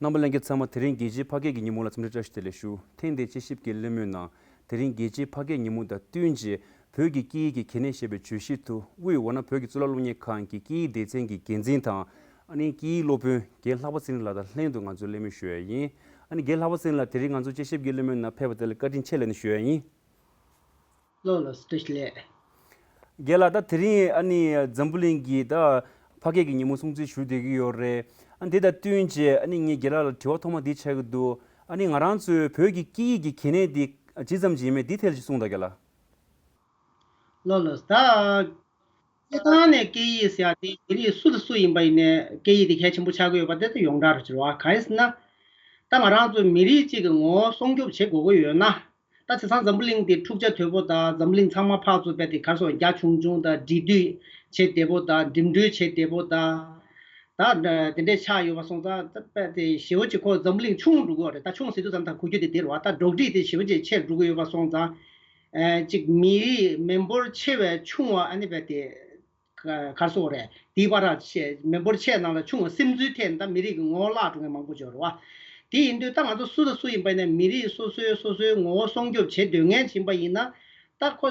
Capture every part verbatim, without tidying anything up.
རྣམ་པ་ལྷན་རྒྱས་ཚང་མ། དེ་རིང་རྒྱལ་སྤྱིའི་ཕ་སྐད་ཀྱི་ཉིན་མོ་ལ་འཚམས་འདྲི་བཀྲ་ཤིས་བདེ་ལེགས་ཞུ། ཐེངས་འདིའི་དཔྱད་ཞིབ་ཀྱི་གླེང་མོལ་ནང་། དེ་རིང་རྒྱལ་སྤྱིའི་ཕ་སྐད་ཉིན་མོ་དང་བསྟུན་བྱས། བོད་ཀྱི་སྐད་ཡིག་གི་གལ་གནད་ཞེས་པའི་བརྗོད་གཞིའི་ཐོག་དབུས་འོ་ན་བོད་ཀྱི་གཙུག་ལག་སློབ་གཉེར་ཁང་གི་སྐད་ཡིག་སྡེ་ཚན་གྱི་འགན་འཛིན་དང་། ཨ་ནི་སྐད་ཡིག་སློབ་དཔོན་རྒན་ལྷག་པ་ཚེ་རིང་ལགས་དང་ལྷན་དུ་ང་ཚོས་གླེང་མོལ་ཞུ་ཡ་ཡིན། ཨ་ནི་རྒན་ལྷག་པ་ཚེ་རིང་ལགས། དེ་རིང་ང་ཚོ་དཔྱད་ཞིབ་ཀྱི་གླེང་མོལ་ནང་ཕེབས་པ་དེ་ལ་བཀའ་དྲིན་ཆེ་ལབ་ནས་ཞུ་ཡ་ཡིན། ལགས་ལགས་སོ། བཀྲ་ཤིས་བདེ་ལེགས། རྒན་ལགས། ད་དེ་རིང་ཨ་ནི་འཛམ་བུ་གླིང་གི་ད་ཕ་སྐད་ཀྱི་ཉིན་མོ་སྲུང་བརྩི་ཞུ་བསྡད་ཀྱི་ཡོད་རེད། ཨ་འདི་དང་བསྟུན་བྱས་ཨ་ནི་ངས་རྒན་ལགས་ལ་དྲི་བ་ཐོག་མ་འདི་ཆགས་ཀྱི་འདུག་ཨ་ནི་ང་རང་ཚོའི་བོད་ཀྱི་སྐད་ཡིག་གི་གལ་གནད་འདི་ཇི་ཙམ་ཞིག་ཡིན་མིན་འདི་ཐད་ལ་ཅིག་གསུངས་དང་རྒན་ལགས། ལགས་ལགས། ད་སྤྱིར་བཏང་ནས་སྐད་ཡིག་ཟེར་ཡ་དེ་མི་རིགས་སུ་དང་སུ་ཡིན་པ་ཡིན་ནའི་སྐད་ཡིག་དེ་གལ་ཆེན་པོ་ཆགས་ཀྱི་ཡོད་པ་དེ་ད་ཡོངས་གྲགས་རེད་ཟེར་བ། གང་ཡིན་ཟེར་ན། ད་ང་རང་ཚོ་མི་རིགས་གཅིག་གི་ངོ་བོ་སྲུང་སྐྱོབ་བྱེད་དགོས་ཀྱི་ཡོད་ན། ད་བྱས་ཙང་འཛམ་བུ་གླིང་འདི་འཁྲུག་ཆ་དོད་པོ་དང་། འཛམ་བུ་གླིང་ཚང་མ་ཕར་ཚུར་རྦད་དེ་ག་རེ་ཟེར། རྒྱ་ཆུང་ཆུང་དང་། འབྲེལ་མཐུད་བྱེད་བདེ་པོ་དང་། འགྲིམ་འགྲུལ་བྱེད་བདེ་པོ་དང་། ད་དེ་འདྲས་ཆགས་ཡོད་པ་སོང་ཙང་། ད་རྦད་དེ་ཞེ་པོ་ཅིག་ཁོ་འཛམ་བུ་གླིང་ཆུང་འགྲོ་གི་ཡོད་རེད། ད་ཆུང་ཟེར་དུས་ཙམ་ད་གོ་རྒྱུ་དེ་དེ་རེད་བ། ད་འགྲོ་གྲས་དེ་ཞེ་པོ་ཅིག་ཆེར་འགྲོ་གི་ཡོད་པ་སོང་ཙང་། ཨ་ཅིག་མི་རིགས་མི་འབོར་ཆེ་བའི་ཆུང་བ་ཨ་ནི་རྦད་དེ། ག་ག་རེ་ཟེར་དགོས་རེད། དེའི་བར་ལ་ཆེ་མི་འབོར་ཆེ་ནང་ལ་ཆུང་བ་སིམ་འཛུལ་ཐེབས་ནས་ད་མི་རིགས་ཀྱི་ངོ་བོ་བརླག་འགྲོ་མཁན་མང་པོ་ཅིག་ཡོད་རེད་བ། དེ་ཡིན་དུས་ད་ང་ཚོ་སུ་དང་སུ་ཡིན་པ་ཡིན་ནའི་མི་རིགས་སོ་སོའི་སོ་སོའི་ངོ་བོ་སྲུང་སྐྱོབ་བྱེད་འདོད་མཁན་ཅིག་ཡིན་པ་ཡིན་ན། ད་ཁོ་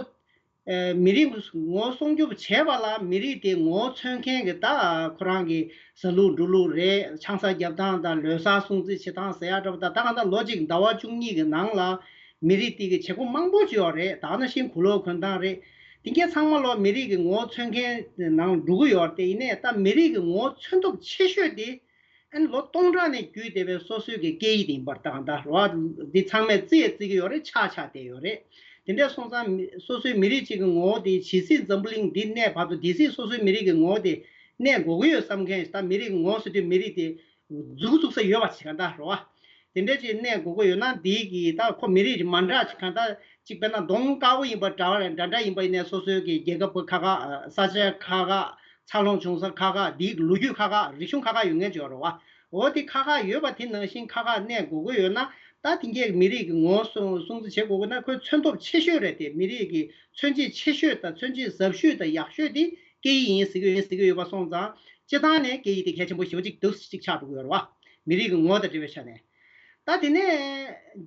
ཨ་མི་རིགས་ངོ་བོ་སྲུང་སྐྱོབ་བྱས་པ་ལ་མི་རིགས་དེ་ངོ་བོ་མཚོན་མཁན་གྱི་ད་ཁོ་རང་གི་ཟ་ལུགས་འགྲོ་ལུགས་རེད། ཆང་ས་རྒྱབ་སྟངས་དང་། ལོ་གསར་སྲུང་བརྩི་བྱེད་སྟངས་ཟེར་ཡ་འདྲ་པོ་དང་། ད་གང་ལྟར་ལོ་གཅིག་ཟླ་བ་བཅུ་གཉིས་ཀྱི་ནང་ལ་མི་རིགས་དེ་གི་བྱེད་སྒོ་མང་པོ་ཅིག་ཡོད་རེད། ད་ག་ནང་བཞིན་གོས་ལོག་གོན་སྟངས་རེད། དེ་གས་ཚང་མ་ལོ་མི་རིགས་ཀྱི་ངོ་བོ་མཚོན་མཁན་ནང་འགྲོ་གི་ཡོད་རེད། དེ་ཡིན་ནའི་ད་མི་རིགས་ཀྱི་ངོ་བོ་མཚོན་སྟོབས་ཆེ་ཤོས་དེ་ཨ་ནི་ལོ་སྟོང་ཕྲག་ནས་བརྒྱུད་བསྡད་པའི་སོ་སོའི་གི་སྐད་ཡིག་དེ་ཡིན་པར། ད་གང་ལྟར་རེད་བ། འདི་ཚང་མས་བརྩི་ཡང་བརྩི་གི་ཡོད་རེད། ཆགས་ཆགས་བསྡད་ཡོད་རེད། དེ་འདྲ་སོང་ཙང་མི་སོ་སོའི་མི་རིགས་གཅིག་གི་ངོ་བོ་དེ་ཇི་སྲིད་འཛམ་བུ་གླིང་འདི་གནས་བར་དུ། དེ་སྲིད་སོ་སོའི་མི་རིགས་ཀྱི་ངོ་བོ་དེ་གནས་དགོས་ཀྱི་ཡོད་བསམ་མཁན། ད་མི་རིགས་ངོ་བོ་ཟེར་དུས་མི་རིགས་དེ་འཛུགས་འཛུགས་ས་ཡོད་པ་ཞིག་གང་ལྟར་རེད་བ། དེ་འདྲ་ཅིག་གནས་དགོས་ཀྱི་ཡོད་ན། འདི་གི་ད་ཁོ་མི་རིགས་མ་འདྲ་ཅིག་གང་ལྟར་ཅིག་དཔེར་ན་གདོང་དཀར་པོ་ཡིན་པ་འདྲ་བ་རེད། འདྲ་འདྲ་ཡིན་པ་ཡིན་ནའི་སོ་སོའི་གི་རྒྱལ་ཁབ་ཁག་ཁག་ས་ཆ་ཁག་ཁག་འཚར་ལོངས་བྱུང་ས་ཁག་ཁག་འདི་ལོ་རྒྱུས་ཁག་ཁག་རིག་གཞུང་ཁག་ཁག་ཡོད་མཁན་ཅིག་ཡོད་རེད་བ། འོ་དེ་ཁག་ཁག་ཡོད་པ་དེ་ནང་བཞིན་ཁག་ཁག་གནས་དགོས་ཀྱི་ཡོད་ན། ད་དེ་གས་མི་རིགས་ཀྱི་ངོ་བོ་སྲུང་སྲུང་བརྩི་བྱེད་དགོས་ཀྱི་ན། ཁོའི་མཚོན་སྟོབས་ཆེ་ཤོས་རེད་དེ། མི་རིགས་ཀྱི་མཚོན་བྱེད་ཆེ་ཤོས་དང་མཚོན་བྱེད་ཟབ་ཤོས་དང་ཡག་ཤོས་དེ་སྐད་ཡིག་ཡིན་ཟེར་གྱི་ཡོད། ཟེར་གྱི་ཡོད་པ་སོང་ཙང་། སྤྱིར་བཏང་ནས་སྐད་ཡིག་དེ་གལ་ཆེན་པོ་ཞེ་པོ་ཅིག་འདུག་ཅིག་ཆགས་འགྲོ་གི་ཡོད་རེད་བ། མི་རིགས་ཀྱི་ངོ་བོ་དང་འབྲེལ་བའི་ཆ་ནས། ད་དེ་ནས་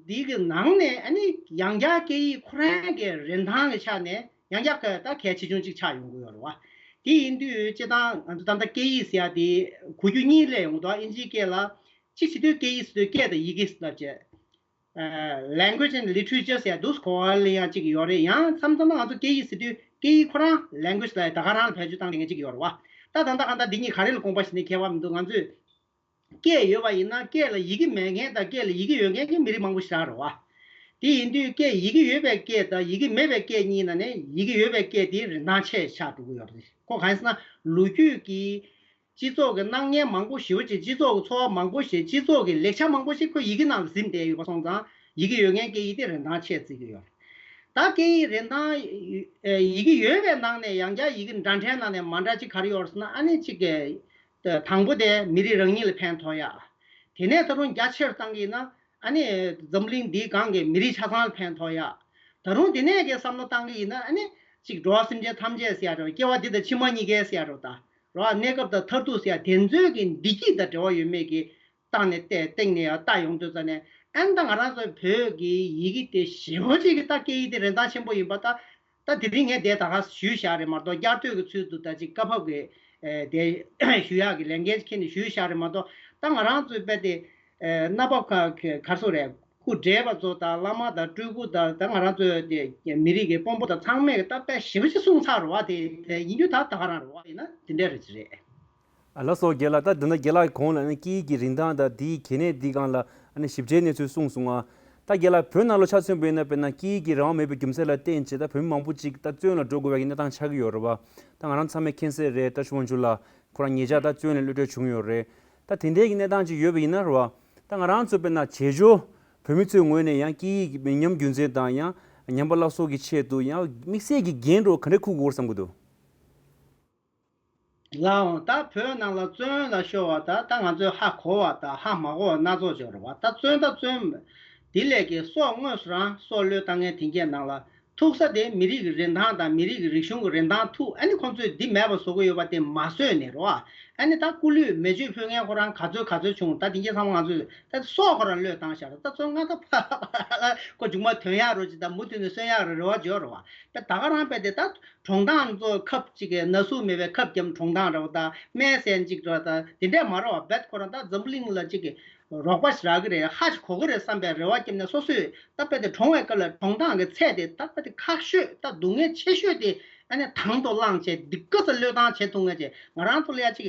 འདི་གི་ནང་ནས་ཨ་ནི་ཡང་བསྐྱར་སྐད་ཡིག་ཁོ་རང་གི་རིན་ཐང་གི་ཆ་ནས་ཡང་བསྐྱར་ད་གལ་ཆེ་ཆུང་ཅིག་ཆགས་ཡོང་གི་ཡོད་རེད་བ། དེ་ཡིན་དུས་སྤྱིར་བཏང་ང་ཚོ་ད་ལྟ་སྐད་ཡིག་ཟེར་ཡ་དེ་གོ་རྒྱུ་གཉིས་སླེབས་ཡོང་གི་འདུག་ཨིན་ཇིའི་སྐད་ལ་གཅིག་བྱེད་དུས་སྐད་ཡིག་ཟེར་དུས་སྐད་དང་ཡི་གེ་ལབ་བྱས། ཨ་language and literature ཟེར་ཡ་འདུག་གོ་བ་ལེན་ཡ་གཅིག་ཡོད་རེད། ཡང་མཚམས་མཚམས་ང་ཚོ་སྐད་ཡིག་ཟེར་དུས་སྐད་ཡིག་ཁོ་རང་language ལ་ད་ག་རང་ལ་བེད་སྤྱོད་བཏང་ནས་གཅིག་ཡོད་རེད་བ། ད་ད་ལྟ་གང་ལྟར་འདི་གཉིས་ག་རེ་ལ་དགོངས་པ་བཞེས་ནས་ཁྱད་པར་མི་འདུག་ང་ཚོས་སྐད་ཡོད་པ་ཡིན་ན། སྐད་ལ་ཡི་གེ་མེད་མཁན་དང་སྐད་ལ་ཡི་གེ་ཡོད་མཁན་གྱི་མི་རིགས་མང་པོ་ཞིག་རག་རེད་བ། དེ་ཡིན་དུས་སྐད་ཡི་གེ་ཡོད་པའི་སྐད་དང་ཡི་གེ་མེད་པའི་སྐད་གཉིས་ནང་ནས་ཡི་གེ་ཡོད་པའི་སྐད་དེ་རིན་ཐང་ཆེ་ཆགས་འགྲོ་གི་ཡོད་རེད། ཁོ་གང་ཡིན་ཟེར་ན། ལོ་རྒྱུས་ཀྱི་སྤྱི་ཚོགས་ཀྱི་སྣང་བརྙན་མང་པོ་ཞེ་པོ་ཅིག་སྤྱི་ཚོགས་ཀྱི་ཚོར་བ་མང་པོ་ཞིག་སྤྱི་ཚོགས་ཀྱི་ལེགས་ཆ་མང་པོ་ཞིག་ཁོ་ཡི་གེ་ནང་ལ་ཟིན་བསྡད་ཡོད་པ་སོང་ཙང་། ཡི་གེ་ཡོད་མཁན་སྐད་ཡིག་དེ་རིན་ཐང་ཆེ་བརྩི་གི་ཡོད། ད་སྐད་ཡིག་རིན་ཐང་ཡི་གེ་ཡོད་པའི་ནང་ནས་ཡང་བསྐྱར་ཡི་གེ་འདྲ་འདྲའི་ནང་ནས་མ་འདྲ་ཅིག་ག་རེ་ཡོད་རེད་ཟེར་ན། ཨ་ནི་གཅིག་གི་དང་པོ་དེ་མི་རིགས་རང་ཉིད་ལ་ཕན་ཐོགས་ཡ། དེ་ནས་ད་རུང་རྒྱ་ཆེར་བཏང་གི་ཡིན་ན། ཨ་ནི་འཛམ་གླིང་འདིའི་སྒང་གི་མི་རིགས་ཆ་ཚང་ལ་ཕན་ཐོགས་ཡ། ད་རུང་དེ་ནས་ཀྱི་བསམ་བློ་བཏང་གི་ཡིན་ན། ཨ་ནི་གཅིག་འགྲོ་བ་སེམས་ཅན་ཐམས་ཅད་ཟེར་ཡ་འདྲ་བོ། སྐྱེ་བ་འདི་དང་ཕྱི་མ་གཉིས་ཀའི་ཟེར་ཡ་འདྲ་བོ། ད་རེད་བ། གནས་སྐབས་དང་མཐར་ཐུག་ཟེར་ཡ་དེ་ཚོའི་གི་བདེ་སྐྱིད་དང་འབྲེལ་བ་ཡོད་མེད་ཀྱི་སྟེང་ནས་བལྟས། སྟེང་ནས་ཡང་ལྟ་ཡོང་དུས་ཙ་ནས། ཨ་ནི་ད་ང་རང་ཚོ་བོད་ཀྱི་ཡི་གེ་དེ་ཞེ་པོ་ཅིག་གི་ད་སྐད་ཡིག་དེ་རིན་ཐང་ཆེན་པོ་ཡིན་པ། ད་ད་དེ་རིང་ངས་དེ་ད་ག་ཞུས་བཞག་རེད་མ་གཏོགས། བསྐྱར་ཟློས་ཀྱི་ཚུལ་དུ་ད་ཅིག་སྐབས་བབ་ཀྱི་ཨེ་དེ་ཞུ་ཡག་གི་ལས་འགན་ཁྱེར་ནས་ཞུས་བཞག་རེད་མ་གཏོགས། ད་ང་རང་ཚོའི་དཔེ་དེ་ཨེ་གནའ་བབ་ཁ་ག་རེ་ཟེར་དགོས་རེད། སྐུ་བགྲེས་པ་ཚོ་དང་བླ་མ་དང་སྤྲུལ་སྐུ་དང་། ད་ང་རང་ཚོའི་དེ་མི་རིགས་ཀྱི་དཔོན་པོ་དང་ཚང་མས་ད་དཔེ་ཞེ་པོ་ཅིག་གསུངས་ཚར་རེད་བ། དེ་དེ་ཡིན་རྒྱུ་ད་ད་ག་རང་རེད་བ། ཡིན་ན་དེ་འདྲ་རེད་ཅི་རེད། ཨ་ལགས་སོ་རྒན་ལགས། ད་འདི་ན་རྒན་ལགས་གོང་ལ་ནི་སྐད་ཡིག་གི་རིན་ཐང་དང་དེའི་གལ་གནད་འདི་སྒང་ལ་ཨ་ནི་ཞིབ་ཕྲའི་གནས་ཚུལ་གསུངས་སོང་ང་། ད་རྒན་ལགས་བོད་ནང་ལ་ཆ་མཚོན་པ་ཡིན་ན། དཔེར་ན་སྐད་ཡིག་གི་རང་དབང་མེད་པའི་རྒྱུ་མཚན་ལ་བརྟེན་བྱས་ད་བོད་མི་མང་པོ་ཅིག་ད་བཙོན་ལ་འགྲོ་དགོས་པའི་གནས་སྟངས་ཆགས་ཀྱི་ཡོད་རེད་བ། ད་ང་རང་ཚང་མས་མཁྱེན་གསལ་རེད། བཀྲ་ཤིས་དབང་ཕྱུག་ལགས་ཁོ་རང་ཉེ་ཆར་ད་བཙོན་ལས་གློད་གྲོལ་བྱུང་ཡོད་རེད། ད་དེ་འདྲའི་གི་གནས་སྟངས་ཅིག་ཡོད་པ་ཡིན་ན་རེད་བ། ད་ང་རང་ཚོ་དཔེར་ན་བྱེས་འབྱོར་བོད་མི་ཚོའི་ངོས་ནས་ཡང་སྐད་ཡིག་མི་ཉམས་རྒྱུན་འཛིན་དང་། ཡང་ཉམས་པ་སླར་གསོ་གི་ཆེད་དུ་ཡང་དམིགས་བསལ་གྱི་འགན་འདྲ་བོ་ག་འདྲ་འཁུར་དགོས་བསམ་གྱི་འདུག་ལགས་འོང་། ད་བོད་ནང་ལ་བཙོན་ལ་ཤོར་བ་དང་། ད་ང་ཚོས་ཧ་གོ་བ་དང་ཧ་མ་གོ་བ་སྣ་ཚོགས་ཡོད་རེད་བ། ད་བཙོན་ད་བཙོན། དེ་ལས་ཀྱི་སྲོག་དངོས་སུ་རང་སྲོག་བློས་བཏང་མཁན་དེ་གའི་ནང་ལ་ ཐུག་ས་དེ་མི་རིགས་ཀྱི་རིན་ཐང་དང་མི་རིགས་ཀྱི་རིག་གཞུང་གི་རིན་ཐང་ཐུག་ཨ་ནི་ཁོང་ཚོས་འདི་མེད་པ་བཟོ་གི་ཡོད་པ་དེ་མ་བཟོས་ནས་རོ། ཨ་ནི་ད་སྐུ་ལུས་མེ་མཆོད་ཕུལ་མཁན་ཁོ་རང་ག་ཚོད་ག་ཚོད་བྱུང་། ད་དེ་གྱད་ཚང་མ་ང་ཚོས་ད་སྲོག་ཁོ་རང་བློས་བཏང་བཞག་རེད། ད་ཚོ་ང་ད་ཕ་ཁོ་མཇུག་མ་དོན་ཡག་རོ་ཅིག་ད་མུ་མཐུད་ནས་གསོན་ཡག་རེད་རེ་བ་བྱོས་རོ། པ་ད་ག་རང་པས་དེ་ད་གྲོང་ཐང་ཚོ་ཁབ་ཅིག་གི་ན་ཟུག་མེད་པའི་ཁབ་རྒྱམ་གྲོང་ཐང་རེ་བ་ད་སྨན་སེན་ཅིག་རེ་བ་ད་དེ་འདྲས་མ་རེད་བ། རྦད་ཁོ་རང་ད་འཛམ་བུ་གླིང་ལ་ཅིག་གི་རོགས་པ་ཞིག་རག་གི་རེད། ཧ་ཅིག་གོ་གི་རེད་བསམ་པའི་རེ་བ་བརྒྱབ་ནས་སོ་སོས་ད་དཔེ་དེ་གྲོངས་པའི་སྐབས་ལ་གྲོང་ཐང་གི་ཚད་དེ་ད་དཔེ་དེ་ཁག་ཤོས་ད་སྡུག་བསྔལ་ཆེ་ཤོས་དེ་ཨ་ནི་དང་དུ་བླངས་བྱས་འདི་ག་ཚོད་བློས་བཏང་བྱེད་ཐུབ་མཁན་བྱས་ང་རང་ཚོ་ལ་ཡ་ཅིག་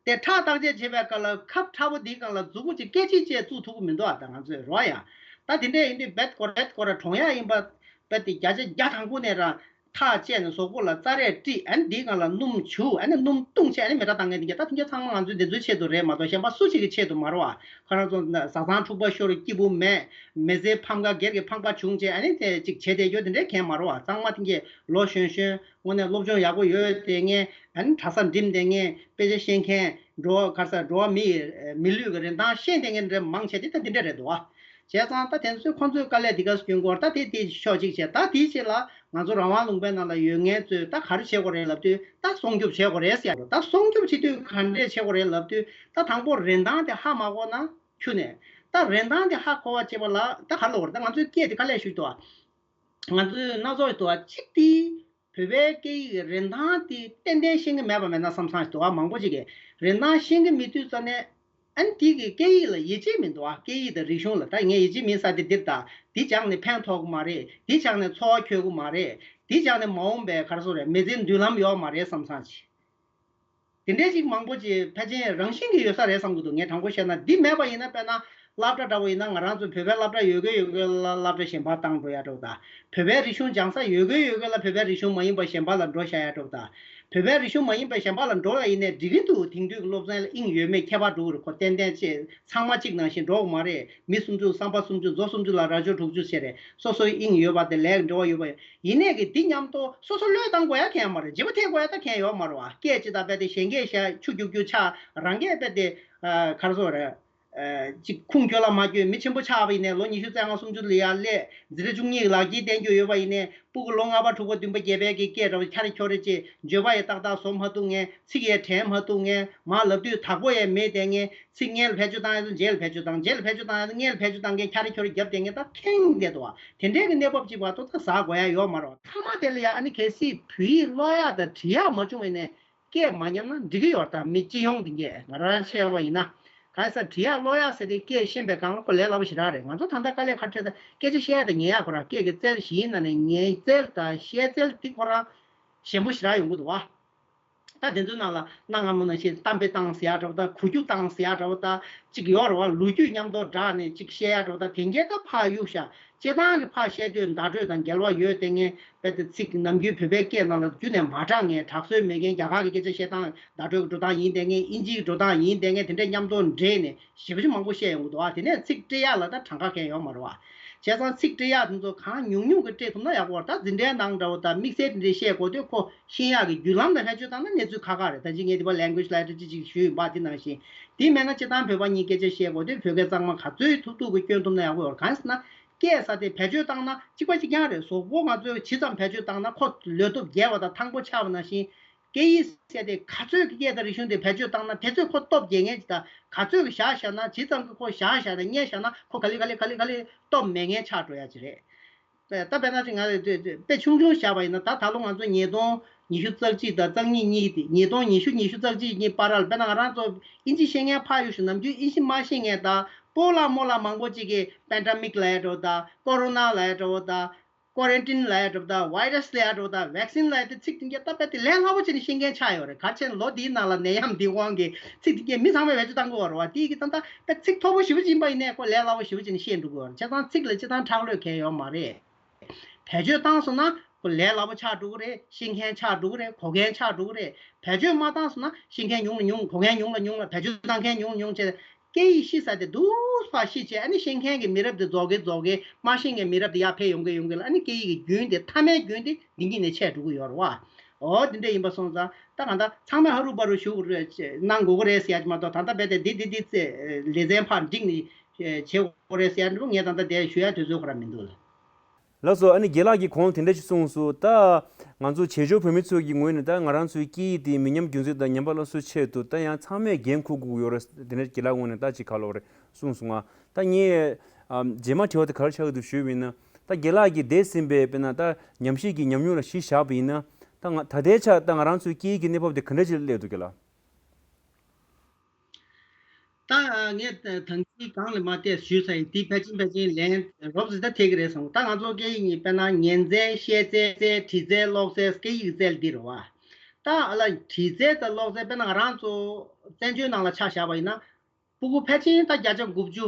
དེ་ཁྲག་བརྟག་དཔྱད་བྱེད་པའི་སྐབས་ལ་ཁབ་ཁྲ་པོ་འདིའི་སྒང་ལ་མཛུ་གུ་ཅིག་སྐད་ཅིག་བཅས་བཙུགས་ཐུབ་ཀྱི་མི་འདུག་ཨ་ད་ང་ཚོས་རོ་ཡ། ད་དེ་འདྲས་ཡིན་དུས་རྦད་ཁོ་རྦད་ཁོ་ར་གྲོངས་ཡ་ཡིན་པ་རྦད་དེ་བརྒྱ་ཆ་བརྒྱ་དང་དགུ་ནས་རང་ཐག་བཅད་ནས་གཟུགས་པོ་ལ་རྩ་རས་དཀྲིས་ཨ་ནི་འདིའི་སྒང་ལ་སྣུམ་བྱུག་ཨ་ནི་སྣུམ་བཏུང་བྱས་ཨ་ནི་མེ་སྲེག་བཏང་མཁན་དེ་གྱད་ད་དེ་གྱད་ཚང་མ་ང་ཚོའི་འདི་ཚོའི་ཆེད་དུ་རེད་མ་གཏོགས་གཞན་པ་སུ་གཅིག་གི་ཆེད་དུ་མ་རེད་བ། ཁོ་རང་ཚོ་བཟའ་ཚང་འཁྲུག་པ་ཤོར་སྐྱིད་པོ་མེད། མི་ཚེ་ཕམ་ཁ་སྒེར་གྱི་ཕངས་པ་བྱུང་བྱས་ཨ་ནི་དེ་ཅིག་བྱས་བསྡད་རྒྱུ་དེ་འདྲའི་གང་ཡང་མ་རེད་བ། ཚང་མ་དེ་གྱད་ལོ་གཞོན་གཞོན་དངོས་གནས་སློབ་སྦྱོང་ཡག་པོ་ཡོད་བསྡད་མཁན་ཨ་ནི་གྲྭ་ས་འགྲིམས་བསྡད་མཁན་དཔེ་ཆ་ཤེས་མཁན་འགྲོ་བ་ག་རེ་ཟེར་འགྲོ་བ་མི་ཡི་མི་ལུས་ཀྱི་རིན་ཐང་ཤེས་བསྡད་མཁན་འདྲ་མང་ཆེ་དེ་ད་དེ་འདྲ་རེད་འདུག་བ། བྱས་ཙང་ད་དེ་ཚོས་ཁོང་ཚོས་དཀའ་ལས་འདི་ག་སྐྱོན་སྐོར་ད་དེ་དེ་ཕྱོགས་གཅིག་བྱས། ད་དེའི་ཆེད་ལ་ང་ཚོ་རང་དབང་ལུང་པའི་ནང་ལ་ཡོད་མཁན་ཚོས་ད་ག་རེ་བྱེད་དགོས་རེད་ལབ་དུས་ད་སྲུང་སྐྱོབ་བྱེད་དགོས་རེད་ཟེར་ཡ་རེད། ད་སྲུང་སྐྱོབ་བྱེད་དུས་ག་འདྲས་བྱེད་དགོས་རེད་ལབ་དུས་ད་དང་པོ་རིན་ཐང་དེ་ཧ་མ་གོ་ན་ཁྱོན་ནས་ད་རིན་ཐང་དེ་ཧ་གོ་བ་བྱེད་པ་ལ་ད་ག་རེ་ལབ་དགོས་རེད། ད་ང་ཚོའི་སྐད་དེ་དཀའ་ལས་ཞིག་འདུག་བ། ང་ཚོའི་སྣ་ཚོགས་ཞིག་འདུག་བ། གཅིག་དེ་བོད་པའི་སྐད་ཡིག་གི་རིན་ཐང་དེ་ཏན་ཏན་ཤེས་ཀྱི་མེད་པ་མེད་ན་བསམ་བསམ་ཞིག་འདུག་བ། མང་པོ་ཅིག་གིས་རིན་ཐང་ཤེས་ཀྱི་མེད་དུས་ཙ་ནས་ཨ་ནི་དེ་གི་སྐད་ཡིག་ལ་ཡིད་ཆེས་མི་འདུག་བ། སྐད་ཡིག་དང་རིག་གཞུང་ལ་ད་ངས་ཡིད་ཆེས་མེད་ས་དེ་འདིར་ད་འདི་སྦྱངས་ནས་ཕན་ཐོགས་ཀྱི་མ་རེད། འདི་སྦྱངས་ནས་འཚོ་བ་འཁྱོལ་གྱི་མ་རེད། འདི་སྦྱངས་ནས་མ་འོངས་པའི་ག་རེ་ཟེར་དགོས་རེད་མི་ཚེའི་མདུན་ལམ་ཡོད་མ་རེད་བསམ་བསམ་ཞིག་དེ་འདྲའི་ཅིག་མང་པོ་ཅིག་ཕལ་ཆེར་རང་བཞིན་གྱིས་ཡོད་ས་རེད་བསམ་གྱི་འདུག་ངས་དྲང་པོ་བཤད་ན། འདི་མེད་པ་ཡིན་ན་དཔེར་ན་སློབ་གྲྭ་འདྲ་བོ་ཡིན་ན་ང་རང་ཚོ་བོད་པའི་སློབ་གྲྭ་ཡོད་དགོས་ཡོད་དགོས་ལ་སློབ་གྲྭ་གཞན་པ་བཏང་འགྲོ་ཡ་འདྲ་བོ་དང་། བོད་པའི་རིག་གཞུང་སྦྱང་ས་ཡོད་དགོས་ཡོད་དགོས་ལ་བོད་པའི་རིག་གཞུང་མ་ཡིན་པ་གཞན་པ་ལ་འགྲོ་བཞག་ཡ་འདྲ་བོ་དང་། བོད་པའི་རིག་གཞུང་མ་ཡིན་པ་གཞན་པ་ལ་འགྲོ་ཡ་ཡིན་ནའི་འགྲིག་གི་འདུག་དེང་དུས་ཀྱི་སློབ་ཚན་ལ་དབྱིངས་ཡོད་མེད་ཁྱད་པར་འགྲོ་གི་རེད། ཁོ་ཏན་ཏན་ཅིག་ཚང་མ་གཅིག་ནང་བཞིན་འགྲོ་གི་མ་རེད། མི་སུམ་ཅུ་བསམ་པ་སུམ་ཅུ་མཛོ་སུམ་ཅུ་ལ་རྭ་ཅོ་དྲུག་ཅུ་བྱས་རེད། སོ་སོའི་དབྱིངས་ཡོད་པ་དེ་ལས་འབྲེལ་བ་ཡོད་པ་ཡིན་ནའི་གི་འདི་མཉམ་དུ་སོ་སོ་བློས་བཏང་དགོས་ཡ་གང་ཡང་མ་རེད། བརྗེ་པོ་ཐེབས་དགོས་ཡ་ད་གང་ཡང་ཡོད་མ་རེད་བ། སྐད་ཅིག་དང་རྦད་དེ་གཞན་སྐད་བཤད་ཆུ་རྒྱུག་རྒྱུ་ཆགས། རང་སྐད་རྦད་དེ་ག་རེ་ཟེར་དགོས་རེད། ཅིག་ཁུངས་འཁྱོལ་ལ་མ་འཁྱོལ། མི་ཆེན་པོ་ཆགས་པ་ཡིན་ནའི་ལོ་ཉི་ཤུ་རྩ་ལྔ་སུམ་ཅུ་ལ་ཡར་སླེབས་འཛིན་གྲྭ་བཅུ་གཉིས་ཀྱི་ལག་འཁྱེར་བསྟན་རྒྱུ་ཡོད་པ་ཡིན་ནའི་སྤུ་གུ་ལོ་ལྔ་པ་དྲུག་པ་བདུན་པ་བརྒྱད་པའི་གི་སྐད་འདྲ་བོ་འཁྱར་འཁྱོར་རེ་བྱས། བརྗོད་པ་ཡང་ཏག་ཏག་བཟོ་མ་ཐུབ་མཁན། ཚིག་ཡང་དྲན་མ་ཐུབ་མཁན། མར་ལབ་དུས་དག་པོ་ཡང་མེད་བསྡད་མཁན། ཚིག་སྔོན་ལ་བེད་སྤྱོད་བཏང་ཡ་དང་རྗེས་ལ་བེད་སྤྱོད་བཏང་། རྗེས་ལ་བེད་སྤྱོད་བཏང་ཡ་དང་སྔོན་ལ་བེད་སྤྱོད་བཏང་མཁན་འཁྱར་འཁྱོར་རྒྱབ་བསྡད་མཁན་ད་ཁེངས་བསྡད་འདུག་བ། དེ་འདྲའི་གི་གནས་བབ་ཅིག་བར་དུ་ད་ཟ་དགོས་ཡ་ཡོད་མ་རེད། མཐའ་མ་དེ་ལ་ཡ་ཨ་ནི་གལ་སྲིད་བོད་ཡིག་ཀློག་ཡག་དང་འབྲི་ཡག་མ་བྱུང་བ་ཡིན་ནའི་སྐད་མ་ཉམས་ན་འགྲིག་གི་ཡོད་རེད། ད་མི་སྤྱི་ཡོངས་དེ་གས་ང་རང་བཤད་པ་ཡིན་ན། གང་ཡིན་ཟེར་ན་འབྲི་ཡག་ཀློག་ཡག་ཟེར་དེ་སྐད་ཤེས་པའི་སྒང་ལ་ཁོ་ལས་སླ་པོ་ཞེ་དྲག་རེད། ང་ཚོ་ད་ལྟ་དཀའ་ལས་ཁག་འཕྲད་ད་སྐད་ཆ་བཤད་ཡག་དང་ཉན་ཡག་ཁོ་རང་སྐད་ཀྱི་རྩལ་བཞིའི་ནང་ནས་ཉན་རྩལ་དང་བཤད་རྩལ་དེ་ཁོ་རང་ཞན་པོ་ཞེ་དྲག་ཡོང་གི་འདུག་བ། ད་དེ་ཚོའི་ནང་ལ་གནའ་སྔ་མོ་ནང་བཞིན་གཏམ་དཔེ་བཏང་ཟེར་ཡག་འདྲ་བོ་དང་གོ་རྒྱུ་བཏང་ཟེར་ཡག་འདྲ་བོ་དང་གཅིག་ཡོད་རེད་བ། ལོ་རྒྱུས་མཉམ་དུ་སྦྲགས་ནས་གཅིག་བཤད་ཡག་འདྲ་བོ་དང་དེ་འགའ་ད་ཕར་གཡུག་བཞག་སྤྱིར་བཏང་གི་ཕར་བཤད་དུས་བརྡ་སྤྲོད་དང་འགལ་བ་ཡོད་བསྡད་མཁན་རྦད་དེ་ཚིག་ནམ་རྒྱུན་བོད་པའི་སྐད་ནང་ལ་རྒྱུན་ནས་མ་གྲགས་མཁན་གྲགས་སྲོལ་མེད་མཁན་རྒྱ་གར་གྱི་སྐད་ཆ་བཤད་སྟངས་བརྡ་སྤྲོད་ཀྱི་འགྲོ་སྟངས་ཡིན་བསྡད་མཁན་དབྱིན་ཇིའི་འགྲོ་སྟངས་ཡིན་བསྡད་མཁན་དེ་འདྲ་མཉམ་དུ་འདྲེས་ནས་ཞེ་པོ་ཅིག་མང་པོ་བཤད་ཡོང་གི་འདུག་ཨ། དེ་ནས་ཚིག་སྤྲད་ཡག་ལ་ད་གྲངས་ཀ་གང་ཡང་ཡོད་མ་རེད་བ། བྱས་ཙང་ཚིག་སྤྲད་ཡག་དེ་ཚོ་གང་ཉུང་ཉུང་གི་སྤྲད་ཐུབ་ན་ཡག་པོ་རེད། ད་འཛིན་གྲྭའི་ནང་འདྲ་བོ་དང་དམིགས་བསལ་དེ་འདྲའི་བཤད་དགོས་དུས་ཁོ་ཤེས་ཡག་གི་བརྒྱུད་ལམ་དང་བེད་སྤྱོད་བཏང་ན་གནས་ཚུལ་ཁག་ཁག་རེད། ད་ཅི་ངས་འདི་པར་language literature་ཅིག་ཞུས་ཡིན་པ་དེ་ནང་བཞིན། དེ་མེད་ན་སྤྱིར་བཏང་བོད་པ་གཉིས་སྐད་ཆ་བཤད་དགོས་དུས་བོད་སྐད་གཙང་མ་ག་ཚོད་ཐུབ་ཐུབ་ཀྱིས་སྐྱོན་ཐུབ་ན་ཡག་པོ་ཡོད་རེད། གང་ཡིན་ཟེར་ན་སྐད་ཟེར་དེ་བེད་སྤྱོད་བཏང་ན་གཅིག་པ་གཅིག་རྐྱང་རེད། གཟུགས་པོ་ང་ཚོས་ཇི་ཙམ་བེད་སྤྱོད་བཏང་ན་ཁོ་ལུས་སྟོབས་རྒྱས་པ་དང་ཐང་པོ་ཆགས་པ་ནང་བཞིན། སྐད་ཡིག་ཟེར་དེ་ག་ཚོད་ཀྱི་སྐད་དང་རིག་གཞུང་དེ་བེད་སྤྱོད་བཏང་ན་དེ་ཚོད་ཁོ་སྟོབས་རྒྱས་མཁན་ཅིག་དང་། ག་ཚོད་ཀྱི་བཞག་བཞག་ན་ཇི་ཙམ་གྱི་ཁོ་བཞག་བཞག་ནས་བསྙལ་བཞག་ན་ཁོ་ག་ལེ་ག་ལེ་ག་ལེ་ག་ལེ་སྟོབས་མེད་མཁན་ཆགས་འགྲོ་ཡ་ཅིག་རེད། ད་དཔེར་ན་ཅིག་ང་ལ་དཔེ་ཆུང་ཆུང་བཞག་པ་ཡིན་ན། ད་ད་ལོ་ང་ཚོ་ཉིས་སྟོང་ཉི་ཤུ་རྩ་གཅིག་དང་རྩ་གཉིས་གཉིས་དེ། ཉིས་སྟོང་ཉི་ཤུ་ཉི་ཤུ་རྩ་གཅིག་གཉིས་བར་ལ་དཔེར་ན་ང་རང་ཚོ་ཨིན་ཇི་ཤེས་མཁན་ཕར་གཡུག་ཞིག་ནམ་རྒྱུན་ཨིན་ཇི་མ་ཤེས་མཁན་དང་སྤོ་ལགས་རྨོ་ལགས་མང་པོ་ཅིག་གིས་པེན་ཌེ་མིག་ལབ་ཡ་འདྲ་བོ་དང་ཀོ་རོ་ན་ལབ་ཡ་འདྲ་བོ་དང་། ཀོ་རན་ཊིན་ལབ་ཡ་འདྲ་བོ་དང་བྷའི་རས་ལབ་ཡ་འདྲ་བོ་དང་ཝེག་སིན་ལབ་ཡ་དེ་ཚིག་དེ་གྱད་ད་དཔེ་དེ་ལས་སླ་པོ་བྱས་ནས་ཤེས་མཁན་ཆགས་ཡོད་རེད། ག་རེ་བྱས་ན་ལོ་འདིའི་ནང་ལ་ནད་ཡམས་འདིའི་དབང་གིས་ཚིག་དེ་གྱད་མི་ཚང་མས་བེད་སྤྱོད་བཏང་གི་ཡོད་རེད་བ། དེ་གི་ད་ད་དཔེ་ཚིག་མཐོ་པོ་ཞེ་པོ་ཅིག་ཡིན་པ་ཡིན་ནའི་ཁོ་ལས་སླ་པོ་ཞེ་པོ་བྱས་ནས་ཤེས་འགྲོ་གི་ཡོད་རེད། བྱས་ཙང་ཚིག་ལ་སྤྱིར་བཏང་ཁྲག་ལོས་གལ་ཡོད་མ་རེད། བེད་སྤྱོད་བཏང་སོང་ན་ཁོ་ལས་སླ་པོ་ཆགས་འགྲོ་གི་རེད། ཤེས་མཁན་ཆགས་འགྲོ་གི་རེད། གོ་མཁན་ཆགས་འགྲོ་གི་རེད། བེད་སྤྱོད་མ་བཏང་སོང་ན་ཤེས་མཁན་ཉུང་ལ་ཉུང་། གོ་མཁན་ཉུང་ལ་ཉུང་ལ་བེད་སྤྱོད་བཏང་མཁན་ཉུང་ལ་ཉུང་བྱས། སྐད་ཡིག་ཤེས་ས་དེ་དུས་ཕར་ཤེས་བྱས། ཨ་ནི་ཤེས་མཁན་གྱི་མི་རབས་དེ་རྫོགས་གི་རྫོགས་གི། མ་ཤེས་མཁན་མི་རབས་དེ་ཡར་འཕེལ་ཡོང་གི་ཡོང་གི་ལ། ཨ་ནི་སྐད་ཡིག་གི་རྒྱུན་དེ་མཐའ་མའི་རྒྱུན་དེ་འདི་གཉིས་ནས་ཆད་འགྲོ་གི་ཡོད་རེད་བ། འོ་དེ་འདྲ་ཡིན་པ་སོང་ཙང་ད་གང་ལྟར་ཚང་མས་ཧ་རུ་བ་རུ་ཞུ་དགོས་རེད། གནང་དགོས་ཀྱི་རེད་ཟེར་ཡ་ཅིག་མ་གཏོགས། ད་ལྟ་རྦད་དེ་འདི་འདི་འདི་ཚེ་ལེ་ཚན་ཕར་འགྲིག་ནས་བྱེད་དགོས་རེད་ཟེར་ཡ་འདྲ་བོ་ངས་ད་ལྟ་དེ་ཞུ་ཡ་དུས་ཚོད་ཁོ་རང་མི་འདུག་ལ། ལགས་སོ། ཨ་ནི་རྒན་ལགས་ཀྱིས་གོང་དེ་འདྲ་ཞིག་གསུངས་སོང་། ད་ང་ཚོ་བྱེས་འབྱོར་བོད་མི་ཚོ་གི་ངོས་ནས་ད་ང་རང་ཚོའི་སྐད་ཡིག་དེ་མི་ཉམས་རྒྱུན་འཛིན་དང་ཉམས་པ་སླར་གསོའི་ཆེད་དུ་ད་ཡང་ཚང་མས་འགན་འཁུར་དགོས་ཀྱི་ཡོད་རེད། དེ་འདྲ་རྒན་ལགས་ངོས་ནས་ད་ཅིག་ག་ལབ་དགོས་རེད་གསུངས་སོང་ང་། ད་ངས་ཨམ་རྗེས་མ་དྲི་བ་དེ་ག་རེ་ཆགས་ཀྱི་འདུག་ཞུས་པ་ཡིན་ན། ད་རྒན་ལགས་ཀྱིས་འདས་ཟིན་པའི་དཔེར་ན་ད་ཉམས་ཞིབ་ཀྱི་ཉམས་མྱོང་ལ་གཞི་བཞག་པ་ཡིན་ན། ད་ང་ད་ལྟའི་ཆར་ད་ང་རང་ཚོའི་སྐད་ཡིག་གི་གནས་བབ་དེ་ག་འདྲ་ཅིག་སླེབས་འདུག་རྒན་ལགས། ད་ངས་ད་ཐང་ཅིག་གང་ལ་མ་བལྟས་ཞུས་ཚར་ཡིན། དེ་ཕལ་ཆེར་ཕལ་ཆེར་ལན་རོབ་ཙམ་ད་ཐེབས་ཀྱི་རེད་བསམ། ད་ང་ཚོ་སྐད་ཡིག་གཉིས་དཔེར་ན་ཉན་རྩལ་བཤད་རྩལ་རྩལ་བྲིས་རྩལ་ཀློག་རྩལ་སྐད་ཡིག་རྩལ་འདི་རེད་བ། ད་ཨ་ལ་བྲིས་རྩལ་དང་ཀློག་རྩལ་དཔེར་ན་ང་རང་ཚོ་བཙན་བྱོལ་ནང་ལ་ཆ་བཞག་པ་ཡིན་ན། སྤུ་གུ་ཕལ་ཆེར་ད་བརྒྱ་ཆ་དགུ་བཅུ་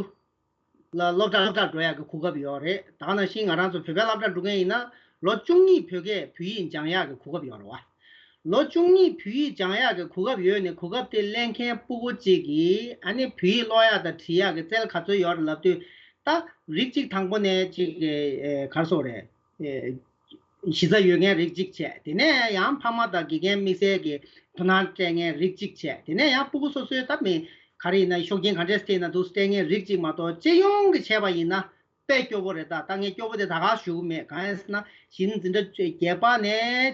ལ་སློབ་གྲྭ་སློབ་གྲྭར་འགྲོ་ཡག་གི་གོ་སྐབས་ཡོད་རེད། ད་ག་ནང་བཞིན་ང་རང་ཚོ་བོད་པའི་སློབ་གྲྭར་འགྲོ་མཁན་ཡིན་ན་ལོ་བཅུ་གཉིས་བོད་སྐད་བོད་ཡིག་སྦྱང་ཡག་གི་གོ་སྐབས་ཡོད་རེད་བ། ལོ་བཅུ་གཉིས་བོད་ཡིག་སྦྱང་ཡག་གི་གོ་སྐབས་ཡོད་ནས་གོ་སྐབས་དེ་ལེན་མཁན་སྤུ་གུ་གཅིག་གིས་ཨ་ནི་བོད་ཡིག་ཀློག་ཡག་དང་འབྲི་ཡག་གི་རྩལ་ག་ཚོད་ཡོད་རེད་ལབ་དུས། ད་རིགས་གཅིག་དང་པོ་ནས་གཅིག་ག་རེ་ཟེར་དགོས་རེད། གཞི་རྩ་ཡོད་མཁན་རིགས་གཅིག་བྱས། དེ་ནས་ཡང་ཕ་མ་དང་དགེ་རྒན་དམིགས་བསལ་གྱི་དོ་སྣང་སྤྲད་མཁན་རིགས་གཅིག་བྱས། དེ་ནས་ཡང་སྤུ་གུ་སོ་སོའི་ད་མི་ག་རེ་ཡིན་ན་ཤུགས་རྐྱེན་ག་འདྲས་སྤྲད་ན་འདུག་སྤྲད་མཁན་རིགས་གཅིག་མ་གཏོགས་སྤྱི་ཡོངས་ཀྱི་བྱས་པ་ཡིན་ན་དཔེ་སྐྱོ་པོ་རེད། ད་ད་ངས་སྐྱོ་པོ་དེ་ད་ག་ཞུ་གི་མེད། གང་ཡིན་ཟེར་ན་གཞི་འཛིན་གྲྭ་བརྒྱད་པ་ནས་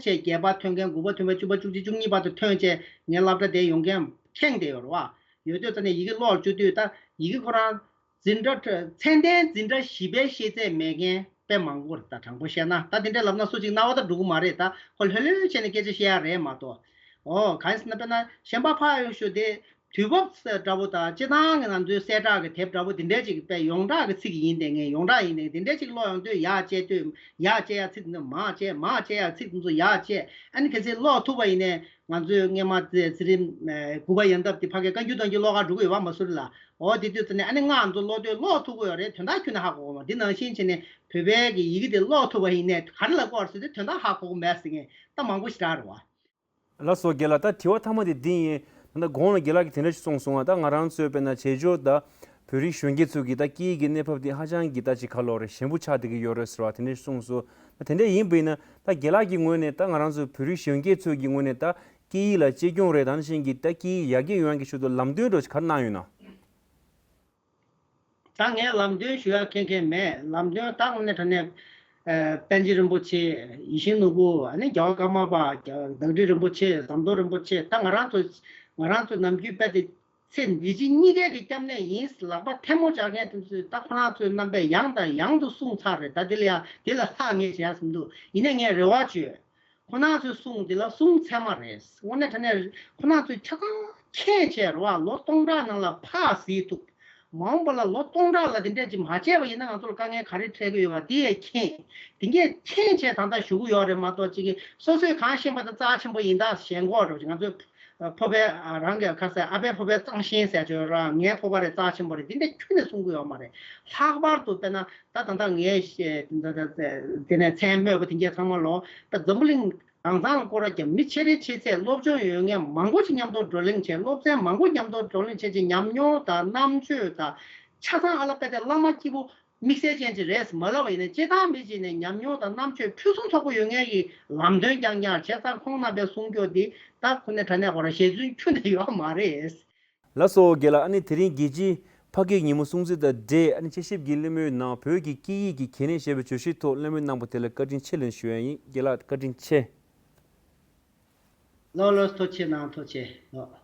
བྱས་བརྒྱད་པ་ཐོན་མཁན་དགུ་པ་ཐོན་པ་བཅུ་པ་བཅུ་གཅིག་བཅུ་གཉིས་བར་དུ་ཐོན་བྱས་ངའི་སློབ་གྲྭ་དེ་ཡོང་མཁན་ཁེངས་བསྡད་ཡོད་རེད་བ། ཡོད་དུས་ཙ་ནས་ཡི་གེ་ཀློག་བཅུག་དུས་ད་ཡི་གེ་ཁོ་རང་འཛིན་གྲྭ་ཚད་ལྡན་འཛིན་གྲྭ་བཞི་པའི་ཤེས་ཚད་མེད་མཁན་དཔེ་མང་པོ་རེད། ད་དྲང་པོ་བཤད་ན་ད་དེ་འདྲ་ལབ་ན་སུ་གཅིག་རྣ་བ་ད་འགྲོ་གི་མ་རེད། ད་ཁོ་ལྷོད་ལྷོད་བྱས་ནས་སྐད་ཆ་བཤད་ཡ་རེད་མ་གཏོགས། ཨོ་གང་ཡིན་ཟེར་ན་དཔེར་ན་གཞན་པ་ཕར་ཡོང་ཞུ་དེ་དུས་བབ་འདྲ་པོ་དང་སྤྱི་བཏང་གི་ང་ཚོའི་གསལ་བསྒྲགས་ཀྱི་དེབ་འདྲ་པོ་དེ་འདྲས་ཅིག་དཔེ་ཡོངས་གྲགས་ཀྱི་ཚིག་ཡིན་དེ་ངས་ཡོངས་གྲགས་ཡིན་དེ་དེ་འདྲས་ཅིག་ཀློག་ཡོང་དུས་ཡར་བཅད་དུས་ཡར་བཅད་ཡ་ཚིག་འདི་ཚོ་མར་བཅད། མར་བཅད་ཡ་ཚིག་འདི་ཚོ་ཡར་བཅད། ཨ་ནི་གལ་སྲིད་ཀློག་ཐུབ་པ་ཡིན་ནས་ང་ཚོས་སྔས་མ་ཚེ་ཚེ་རིང་དགུ་པ་ཡན་འདབ་དེ་ཕ་གིའི་བཀའ་འགྱུར་དོན་གྱི་ཀློག་གར་འགྲོ་གི་ཡོད་པ་མ་ཟུར་ལ། འོ་དེ་དུས་ཚོད་ནས་ཨ་ནི་སྔགས་འདི་ཚོ་ཀློག་དུས་ཀློག་ཐུབ་ཀྱི་ཡོད་རེད། དོན་དག་ཁྱོན་ནས་ཧ་གོ་གི་མ་འདི་ནང་བཞིན་བྱས་ནས་བོད་པའི་གི་ཡི་གེ་དེ་ཀློག་ཐུབ་པ་ཡིན་ནས་ག་རེ་ལ་ཀློག་ཟེར་དུས་དོན་དག་ཧ་གོ་གི་མེད་ཟེར་མཁན་ད་མང་པོ་ཞེ་དྲག་རེད་བ། ལགས་སོ་རྒན་ལགས། ད་དྲི་བ་མཐའ་མ་དེ་འདི་ཡིན། ད་ལྟ་གོང་ལ་རྒན་ལགས་ཀྱིས་དེ་འདྲ་ཞིག་གསུངས་སོང་བ། ད་ང་རང་ཚོའི་དཔེར་ན་བྱེས་འབྱོར་དང་བོད་རིགས་གཞོན་སྐྱེས་ཚོ་གི་ད་སྐད་ཡིག་གི་གནས་བབ་དེ་ཧ་ཅང་གི་ད་ཅིག་ག་ལབ་དགོས་རེད། ཞན་པོ་ཆགས་བསྡད་ཀྱི་ཡོད་རེད་ཟེར་བ་དེ་འདྲ་ཞིག་གསུངས་སོང་། ད་དེ་འདྲ་ཡིན་པ་ཡིན་ན་ད་རྒན་ལགས་ཀྱི་ངོས་ནས་ད་ང་རང་ཚོ་བོད་རིགས་གཞོན་སྐྱེས་ཚོ་གི་ངོས་ནས་ད་སྐད་ཡིག་ལ་གཅེས་སྐྱོང་རེད། ད་ནང་བཞིན་གྱི་ད་སྐད་ཡིག་ཡར་རྒྱས་ཡོང་ཡག་གི་ཆེད་དུ་ལམ་སྟོན་འདྲ་ཞིག་ག་རེ་གནང་ཡོད་ན། ད་ངས་ལམ་སྟོན་ཞུ་ཡག་མཁན་མཁན་མེད། ལམ་སྟོན་ད་དངོས་གནས་དྲང་གནས་ཨ་པཎ་ཆེན་རིན་པོ་ཆེ། ཡིད་བཞིན་ནོར་བུ། ཨ་ནི་རྒྱལ་བ་ཀརྨ་པ། བདག་ཁྲི་རིན་པོ་ཆེ། ཟམ་གདོང་རིན་པོ་ཆེ། ད་ང་རང་ཚོ་ང་རང་ཚོ་ནམ་རྒྱུན་དཔེ་དེ་ཚེ་འདི་ཕྱི་གཉིས་ཀའི་གི་སྐྱབས་གནས་ཡིན་ལག་པ་ཐལ་མོ་སྦྱར་མཁན་དེ་ཚོས་ད་ཁོ་རང་ཚོའི་རྣམ་པས་ཡང་དང་ཡང་དུ་གསུངས་ཚར་རེད། ད་དེ་ལ་ཡང་དེ་ལ་ལྷག་ངས་བྱས་ཟིན་འདུག་ཡིན་ནའི་ངས་རེ་བ་བཅོལ། ཁོ་རང་ཚོའི་གསུང་འདི་ལ་གསུང་ཚད་མ་རེད། དངོས་གནས་དྲང་གནས་ཁོ་རང་ཚོས་ཆ་ཚང་མཁྱེན་བྱས་རེད་བ། ལོ་སྟོང་ཕྲག་ནང་ལ་ཕར་གཟིགས་ཐུབ། མ་འོངས་པ་ལ་ལོ་སྟོང་ཕྲག་ལ་དེ་འདྲས་ཅིག་མ་བྱས་པ་ཡིན་ན་ང་ཚོ་ལ་དཀའ་ངལ་ག་རེ་འཕྲད་ཀྱི་ཡོད་པ་དེ་ཡང་མཁྱེན། དེ་འགས་མཁྱེན་བྱས་ད་ལྟ་ཞུ་གི་ཡོད་རེད་མ་གཏོགས་ཅིག་གིས་སོ་སོས་གང་ཤེས་པ་དེ་རྩ་ཆེན་པོ་ཡིན་ད་ཞེན་ཁོག་རེད། ང་ཚོས་ཕོ་པའི་རང་གི་ཁ་ཟས་ཨ་ཕའི་ཕོ་པའི་གཙང་ཞེན་ཟེར་ཆོག་ར། ངའི་ཕོ་པ་རེད་རྩ་ཆེན་པོ་རེད་དེ་འདྲས་ཁྱོན་ནས་གསུང་གི་ཡོད་མ་རེད། ལྷག་པར་དུ་དཔེར་ན་ད་ད་ལྟ་ངས་དེ་ནས་མཚན་སྨོས་པ་དེ་འགས་ཚང་མ་ལོ་ད་འཛམ་བུ་གླིང་གང་ཚང་ལ་སྐོར་ར་རྒྱབ་མི་ཆེ་རེ་ཆེ་ཚད་སློབ་སྦྱོང་ཡོད་མཁན་མང་པོ་ཞིག་མཉམ་དུ་བགྲོ་གླེང་བྱས། སློབ་ཚན་མང་པོ་མཉམ་དུ་བགྲོ་གླེང་བྱས་ཀྱི་ཉམས་མྱོང་དང་རྣམ་དཔྱོད་དང་ཆ་ཚང་ཨ་ལ་པེ་ཏེ་བླ་མ་སྐྱིད་པོ་དམིགས་བསལ་ཅན་ཅིག་རེད་མ་ལབ་པ་ཡིན་ན་སྤྱི་བཏང་མི་གཅིག་ནས་ཉམས་མྱོང་དང་རྣམ་དཔྱོད་ཕུན་སུམ་ཚོགས་པོ་ཡོད་མཁན་གྱི་ལམ་སྟོན་རྐྱང་རྐྱང་བྱས་ཙང་ཁོང་རྣམ་པས་གསུང་སྐྱོ་འདི་ད་ཁོ་ནས་དྲ་གནས་ཁོ་ར་ཞེ་ཚུལ་ཁྱོན་ནས་ཡོད་མ་རེད། ལགས་སོ་རྒན་ལགས། ཨ་ནི་དེ་རིང་རྒྱལ་སྤྱིའི་ཕ་སྐད་ཉིན་མོ་སྲུང་བརྩི་དང་འབྲེལ་ཨ་ནི་དཔྱད་ཞིབ་ཀྱི་གླེང་མོལ་ནང་བོད་ཀྱི་སྐད་ཡིག་གི་གལ་གནད་ཞེས་པའི་བརྗོད་གཞིའི་ཐོག་གླེང་མོལ་གནང་པ་དེ་ལ་བཀའ་དྲིན་ཆེ་ལན་ཞུ་ཡ་ཡིན། རྒན་ལགས་བཀའ་དྲིན་ཆེ། ལགས་ལགས་ཐུགས་རྗེ་གནང་། ཐུགས་རྗེ་ཆེ་ལགས།